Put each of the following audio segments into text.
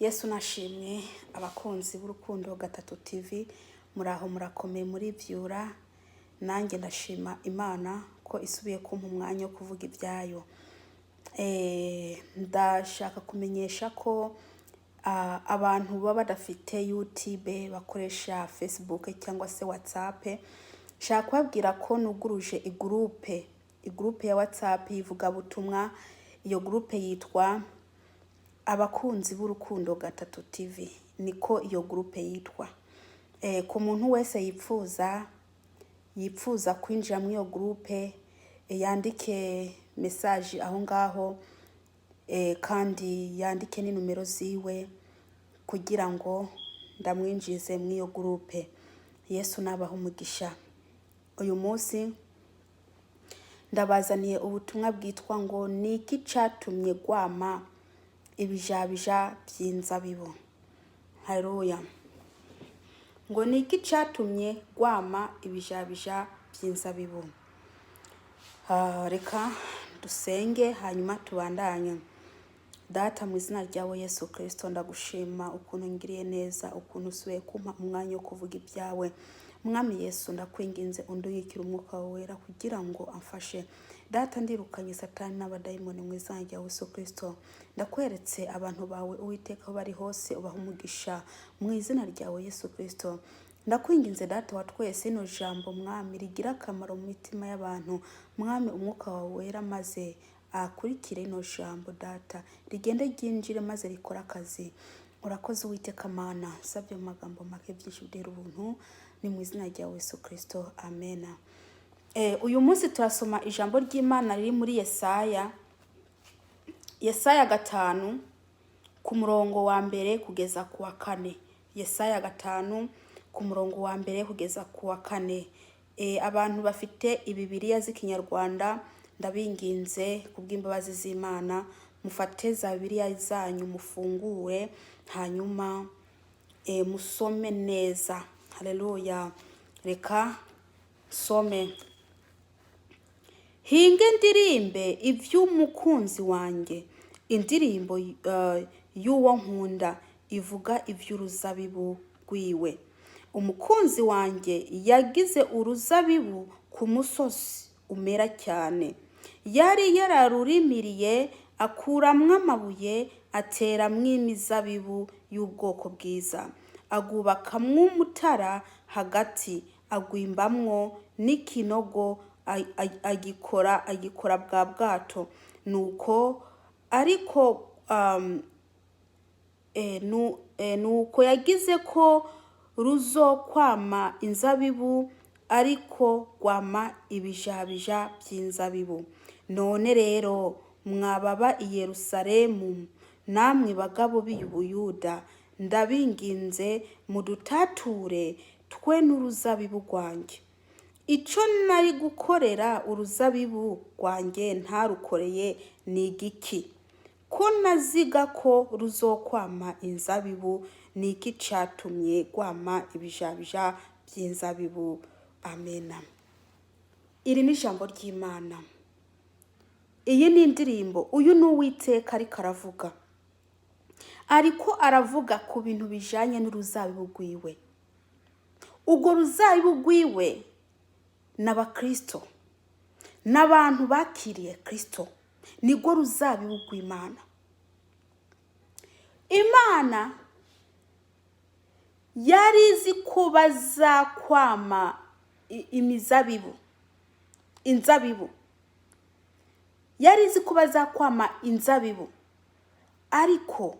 Yesu nashimwe. Abakunzi b'Urukundo Gatatu TV, muraho, murakomeye, murivyura? Nanjye ndashima Imana ko isubiye kumpa umwanya wo kuvuga ibyayo. Ndashaka kumenyesha ko abantu baba badafite YouTube, bakoresha Facebook cyangwa se WhatsApp, nshaka kubabwira ko nuguruje igroupe ya WhatsApp y'ivugabutumwa. Iyo groupe yitwa Abakunzi b'Urukundo Gatatu TV, niko iyo groupe yitwa. Ku muntu wese yipfuza kwinjira muri iyo groupe, yandike message aho ngaho, kandi yandike n'inomero ziwe kugira ngo ndamwinjize muri iyo groupe. Yesu nabaha umugisha. Uyu munsi ndabazaniye ubutumwa bwitwa ngo: "Ni iki catumye gwama ibijabija by'inzabibu?" Haleluya! Ngo: "Ni iki catumye gwama ibijabija by'inzabibu?" Reka dusenge, hanyuma tubandanye. Data, mu izina ryawe Yesu Kirisito, ndagushima ukuntu ngiriye neza, ukuntu usubiye kumpa umwanya wo kuvuga ibyawe. Mwami Yesu, ndakwinginze undungikire Umwuka wawe Wera kugira ngo amfashe. Data, ndirukanye Satani n'abadayimoni mu izina rya Yesu Kirisito. Ndakweretse abantu bawe, Uwiteka, aho bari hose, ubaha umugisha mu izina ryawe Yesu Kirisito. Ndakwinginze, Data wa twese, ino jambo, Mwami, rigira akamaro mu mitima y'abantu. Mwami, Umwuka wawe Wera maze akurikire ino jambo, Data, rigende ryinjire maze rikore akazi. Urakoze, Uwiteka Mana. Sabye mu magambo make, byinshi bidera ubuntu, ni mu izina rya Yesu Kirisito, amena. Uyu munsi turasoma ijambo ry'Imana riri muri Yesaya, Yesaya 5, ku murongo wa mbere kugeza ku wa kane. Yesaya 5, ku murongo wa mbere kugeza ku wa kane. Abantu bafite ibibiriya z'Ikinyarwanda, ndabinginze kubw'imbabazi z'Imana, mufate za Bibiliya zanyu, mufungure, hanyuma musome neza. Haleluya! Reka some. Hinge ndirimbe iby'umukunzi wanjye, indirimbo y'uwo nkunda ivuga iby'uruzabibu rwiwe. Umukunzi wanjye yagize uruzabibu ku musozi umera cyane. Yari yararurimiriye, akuramwo amabuye, ateramwo imizabibu y'ubwoko bwiza, agwubakamwo umutara hagati, agwimbamwo n'ikinogo, agikora bwa bwato. Nuko ariko nuko yagize ko ruzokwama inzabibu, ariko rwama ibijabija by'inzabibu. None rero, mwababa i Yerusalemu namwe bagabo b'i Buyuda, ndabinginze mudutature twe n'uruzabibu rwanjye. Ico nari gukorera uruzabibu rwanjye ntarukoreye ni igiki? Ko naziga ko ruzokwama inzabibu, ni iki catumye rwama ibijabija by'inzabibu? Amena. Iri ni ijambo ry'Imana, iyi ni indirimbo. Uyu ni Uwiteka ariko aravuga, ariko aravuga ku bintu bijanye n'uruzabibu rwiwe. Urwo ruzabibu rwiwe ni Abakristo, n'abantu bakiriye Kristo, nirwo ruzabibu rw'Imana. Imana yari izi ko bazakwama imizabibu, inzabibu. Yari izi ko bazakwama inzabibu, ariko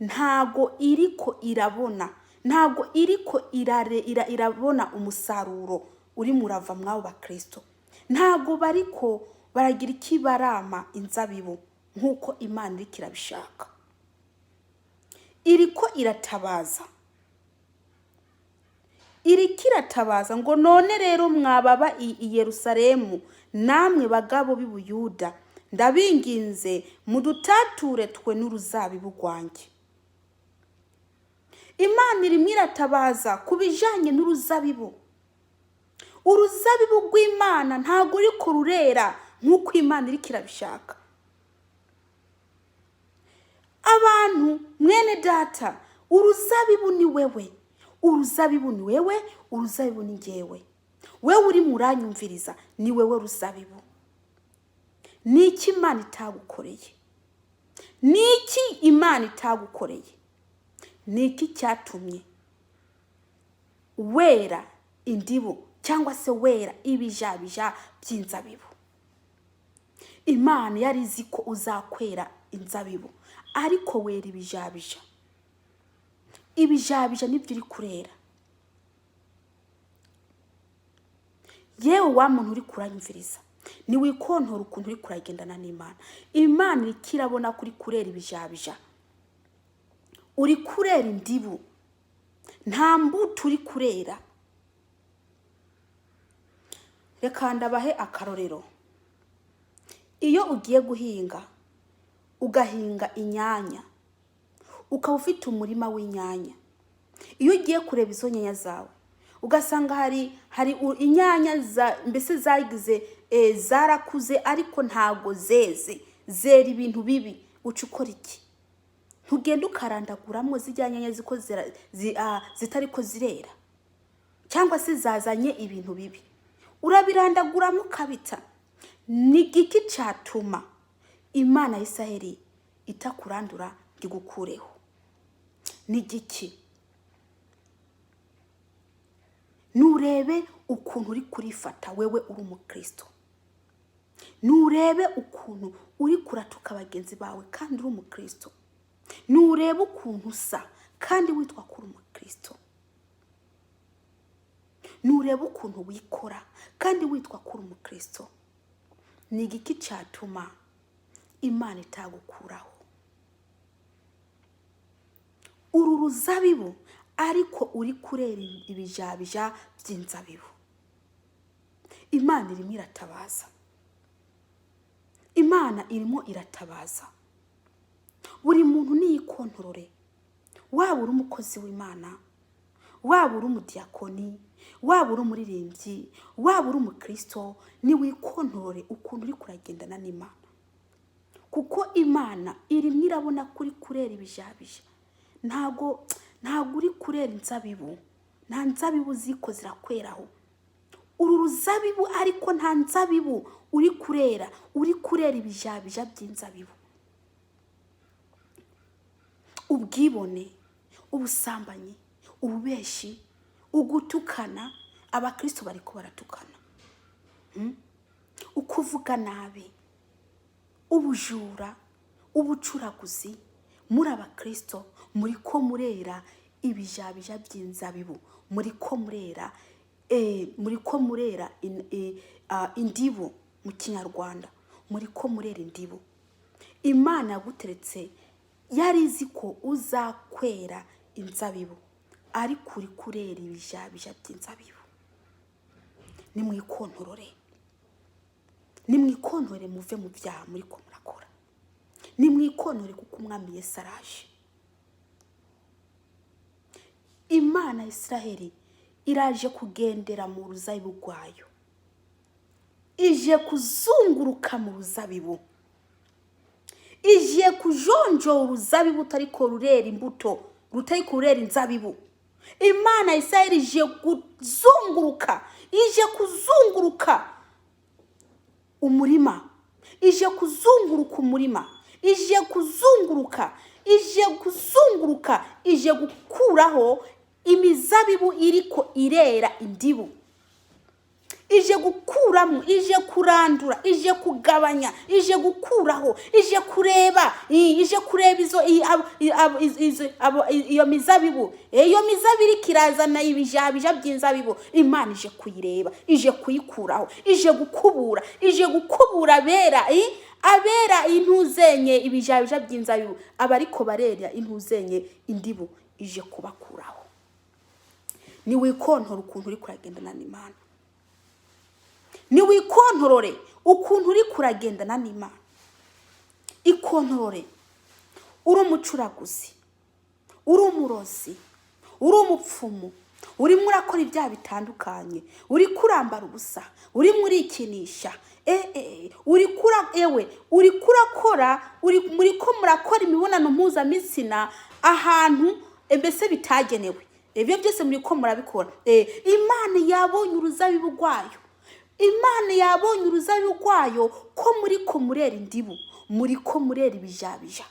ntago iriko irabona, ntago iriko irabona umusaruro urimo urava mw'abo Bakristo. Ntago bariko baragira iki? Barama inzabibu nk'uko Imana iriko irabishaka. Iriko iratabaza, iriko iratabaza ngo: "None rero, mwababa i Yerusalemu namwe bagabo b'i Buyuda, ndabinginze mudutature twe n'uruzabibu rwanjye." Imana irimo iratabaza ku bijanye n'uruzabibu. Uruzabibu rw'Imana ntabwo ruriko rurera nk'uko Imana iriko irabishaka. Abantu, mwene data, uruzabibu ni wewe, uruzabibu ni wewe, uruzabibu ni ngewe. Wewe uri muranyumviriza, ni wewe ruzabibu. Ni iki Imana itagukoreye? Ni iki Imana itagukoreye? Ni iki cyatumye wera indibu cyangwa se wera ibijabija by'inzabibu? Imana yari izi ko uzakwera inzabibu, ariko wera ibijabija. Ibijabija nibyo uri kurera. Yewe wa muntu uri kuranyumviriza, niwikontora ukuntu uri kuragendana n'Imana. Imana iriko irabona ko uri kurera ibijabija, uri kurera indibu, nta mbuto uri kurera. Reka ndabahe akarorero. Iyo ugiye guhinga, ugahinga inyanya, ukaba ufite umurima w'inyanya, iyo ugiye kureba izo nyanya zawe ugasanga hari inyanya mbese zagize, zarakuze ariko ntago zeze, zera ibintu bibi, uca ukora iki? Ntugenda ukarandaguramo zijya nyanya ziko zitariko zirera cyangwa se zazanye ibintu bibi, urabirandaguramo ukabita. Ni igiki cyatuma Imana ya Isiraheli itakurandura ngo igukureho? Ni igiki? Nurebe ukuntu uri kurifata wewe uri umukristo, nurebe ukuntu uri kuratuka bagenzi bawe kandi uri umukristo, nurebe ukuntu usa kandi witwa ko uri umukristo, nurebe ukuntu wikora kandi witwa ko uri umukristo. Ni igiki cyatuma Imana itagukuraho? Uru ruzabibu ariko uri kurera ibijabija by'inzabibu. Imana irimo iratabaza, Imana irimo iratabaza. Buri muntu niyikontorore, waba uri umukozi w'Imana, waba uri umudiyakoni, waba uri umuririmbyi, waba uri umukristo, niwikontorore ukuntu uri kuragendana n'Imana, kuko Imana irimo irabona ko uri kurera ibijabija. Ntago uri kurera inzabibu, nta nzabibu ziko zirakweraho. Uru ruzabibu ariko nta nzabibu uri kurera, uri kurera ibijabija by'inzabibu. Ubwibone, ubusambanyi, ububeshi, ugutukana, abakristo bariko baratukana, ukuvuga nabi, ubujura, ubucuraguzi. Muri abakristo muri ko murera ibijabija by'inzabibu, muri ko murera muri ko murera indibu mu kinyarwanda, muri ko murera indibu. Imana yaguteretse yari izi ko uzakwera inzabibu, ariko uri kurera ibijabija by'inzabibu. Nimwikontorore, nimwikontorore muve mu byaha muri ko murakora, nimwikontorore kuko umwami Yesu araje. Imana ya Isiraheli iraje kugendera mu ruzabibu rwayo, ije kuzunguruka mu ruzabibu, ije kujonjora uruzabibu rutariko rurera imbuto, rutariko rurera inzabibu. Imana ya Isiraheli ije kuzunguruka, ije kuzunguruka umurima, ije kuzunguruka umurima, ije kuzunguruka, ije kuzunguruka, ije gukuraho imizabibu iriko irera indibu, ije gukuramo, ije kurandura, ije kugabanya, ije gukuraho, ije kureba, ije kureba iyo mizabibu, iyo mizabibu iriko irazana ibijabija by'inzabibu. Imana ije kuyireba, ije kuyikuraho, ije gukubura, ije gukubura abera, abera intuzenye ibijabija by'inzabibu, abariko barera intuzenye indibu, ije kubakuraho. Niwikontorore ukuntu uri kuragendana n'Imana, niwikontorore ukuntu uri kuragendana n'Imana. Ikontorore. Uri umucuraguzi, uri umurozi, uri umupfumu, urimo urakora ibyaha bitandukanye, uri kurambara ubusa, urimo urikinisha. Uriko ewe uriko urakora, uri muriko murakora imibonano mpuzamitsina ahantu mbese bitagenewe. Ibyo byose muriko murabikora. Imana yabonye uruzabibu rwayo, Imana yabonye uruzabibu rwayo ko muriko murera indibu, muriko murera ibijabija,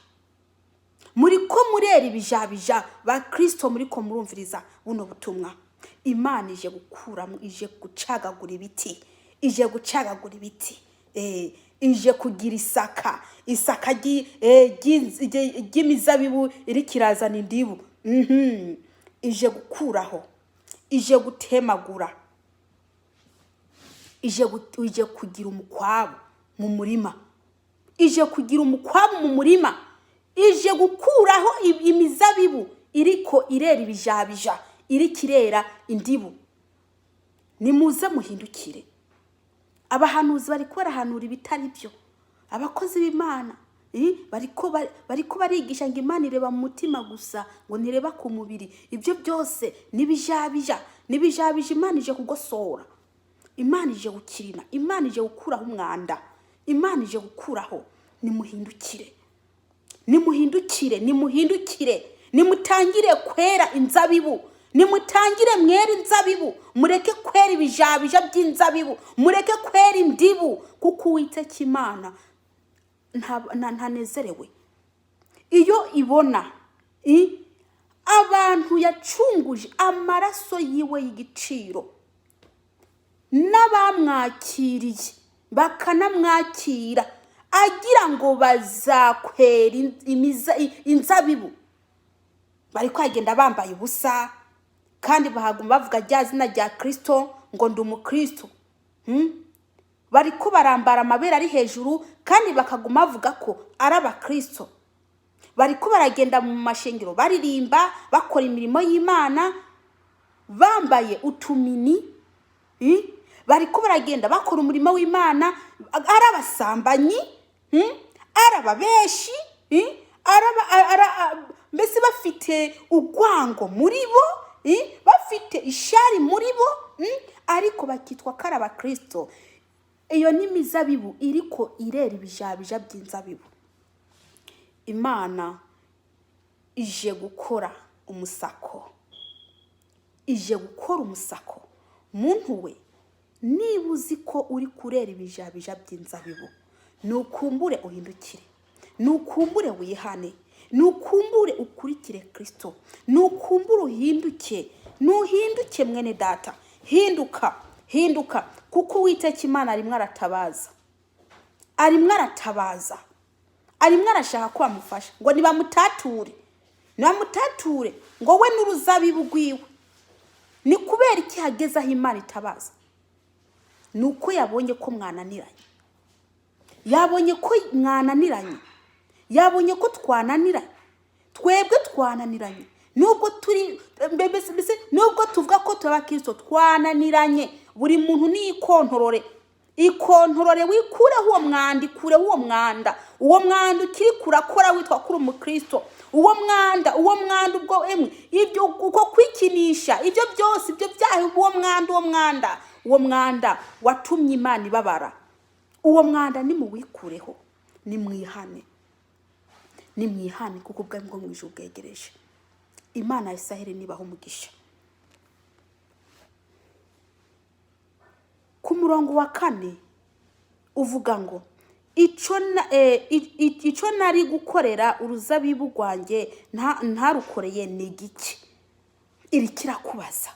muriko murera ibijabija. Ba Kristo, muriko murumviriza buno butumwa, Imana ije gukuramo, ije gucagagura ibiti, ije gucagagura ibiti, ije kugira isaka, isaka ry'imizabibu iriko irazana indibu. Ije gukuraho, ije gutemagura, ije kugira umukwabu mu murima, ije kugira umukwabu mu murima, ije gukuraho imizabibu iriko irera ibijabija, iriko irera indibu. Nimuze muhindukire. Abahanuzi bariko barahanura ibitari byo, abakozi b'Imana bariko barigisha ngo Imana ireba mu mutima gusa, ngo ntireba ku mubiri. Ibyo byose nibijabija, nibijabija. Imana ije kugosora, Imana ije gukirina, Imana ije gukuraho umwanda, Imana ije gukuraho. Nimuhindukire, nimuhindukire, nimuhindukire, nimutangire kwera inzabibu, nimutangire mwere inzabibu, mureke kwera ibijabija by'inzabibu, mureke kwera indibu, kuko Uwiteka Imana ntanezerewe iyo ibona abantu yacunguje amaraso yiwe y'igiciro n'abamwakiriye bakanamwakira agira ngo bazakwera inzabibu. Bari kwagenda bambaye ubusa kandi bahaguma bavuga rya zina rya Kristo ngo ndi umukristo. Bariko barambara amabere ari hejuru kandi bakaguma bavuga ko ari abakristo. Bariko baragenda mu mashengero baririmba, bakora imirimo y'Imana bambaye utumini. Bariko baragenda bakora umurimo w'Imana ari abasambanyi, ari ababeshi, mbese bafite urwango muri bo, bafite ishari muri bo, ariko bakitwa ko ari abakristo. Iyo ni imizabibu iriko irera ibijabija by'inzabibu. Imana ije gukora umusako, ije gukora umusako. Muntu we, niba uzi ko uri kurera ibijabija by'inzabibu, nukumbure uhindukire, nukumbure wihane, nukumbure ukurikire Kristo, nukumbure uhinduke, nuhinduke mwene data, hinduka, hinduka, kuko Uwiteka Imana arimwo aratabaza, arimwo aratabaza, arimwo arashaka ko bamufasha ngo nibamutature, nibamutature ngo we n'uruzabibu rwiwe. Ni kubera iki hageze aho Imana itabaza? Ni uko yabonye ko mwananiranye, yabonye ko mwananiranye, yabonye ko twananiranye, twebwe twananiranye. Nubwo turi mbese, nubwo tuvuga ko turi abakristo, twananiranye. Buri muntu ni ikontorore, ikontorore, wikureho uwo mwanda, ikureho uwo mwanda, uwo mwanda ukiri kurakora witwa kuri umukristo, uwo mwanda, uwo mwanda, ubwo emwe ibyo uko kwikinisha, ibyo byose, ibyo byaha, uwo mwanda, uwo mwanda, uwo mwanda watumye Imana ibabara, uwo mwanda nimuwikureho, nimwihane, nimwihane, kuko ubwami bwo mu ijuru bwegereje. Imana ya Isiraheli nibaho umugisha. Ku murongo wa 4 uvuga ngo ico nari gukorera uruzabibu rwanjye ntarukoreye ni igiki? Iri kirakubaza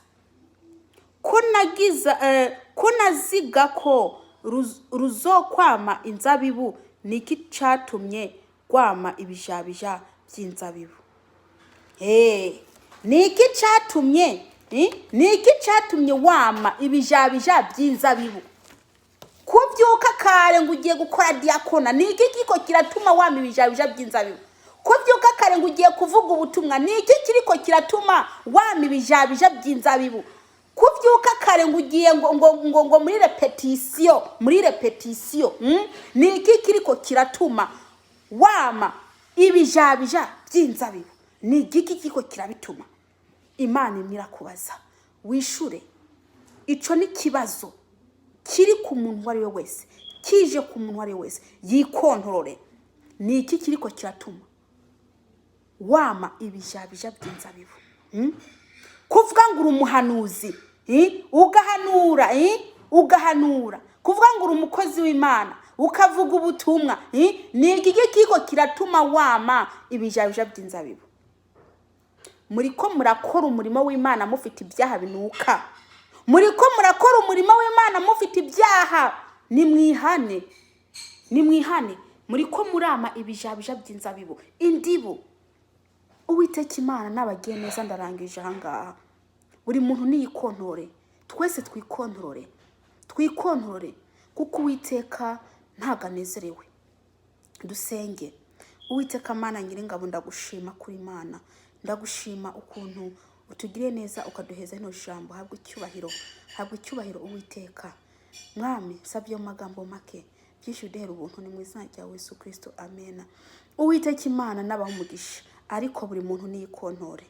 ko naziga ko ruzokwama inzabibu, ni iki catumye rwama ibijabija by'inzabibu? Ni iki catumye, ni iki catumye wama ibijabija by'inzabibu? Kubyuka kare ngo ugiye gukora diakona, ni iki kiko kiratuma wama ibijabija by'inzabibu? Kubyuka kare ngo ugiye kuvuga ubutumwa, ni iki kiriko kiratuma wama ibijabija by'inzabibu? Kubyuka kare ngo ugiye ngo muri repetisiyo, muri repetisiyo, Ni iki kiriko kiratuma wama ibijabija by'inzabibu? Ni igiki kiriko kirabituma? Imana imwe irakubaza, wishure. Ico ni ikibazo kiri ku muntu uwo ari we wese, Kije ku muntu uwo ari we wese yikontorore. Ni iki kiriko kiratuma wama ibijabija by'inzabibu? Kuvuga ngo uri umuhanuzi, ugahanura, ugahanura, kuvuga ngo uri umukozi w'Imana, ukavuga ubutumwa, Ni iki kiriko kiratuma wama ibijabija by'inzabibu? Muriko murakora umurimo w'Imana mufite ibyaha binuka. Muriko murakora umurimo w'Imana mufite ibyaha. Nimwihane, nimwihane. Muriko murama ibijabija by'inzabibu, indibu. Uwiteka Imana n'abagiye neza. Ndarangije ahangaha. Buri muntu niyikontorore, twese twikontorore, twikontorore, kuko Uwiteka ntabwo anezerewe. Dusenge. Uwiteka Mana Nyiringabo, ndagushima kuri Imana, ndagushima ukuntu utugiriye neza, ukaduheza rino jambo. Habwa icyubahiro, habwa icyubahiro, Uwiteka Mwami. Sabye mu magambo make, byinshi uduhera ubuntu. Ni mu izina rya Yesu Kirisito, amena. Uwiteka Imana n'abaha umugisha, ariko buri muntu niyikontore.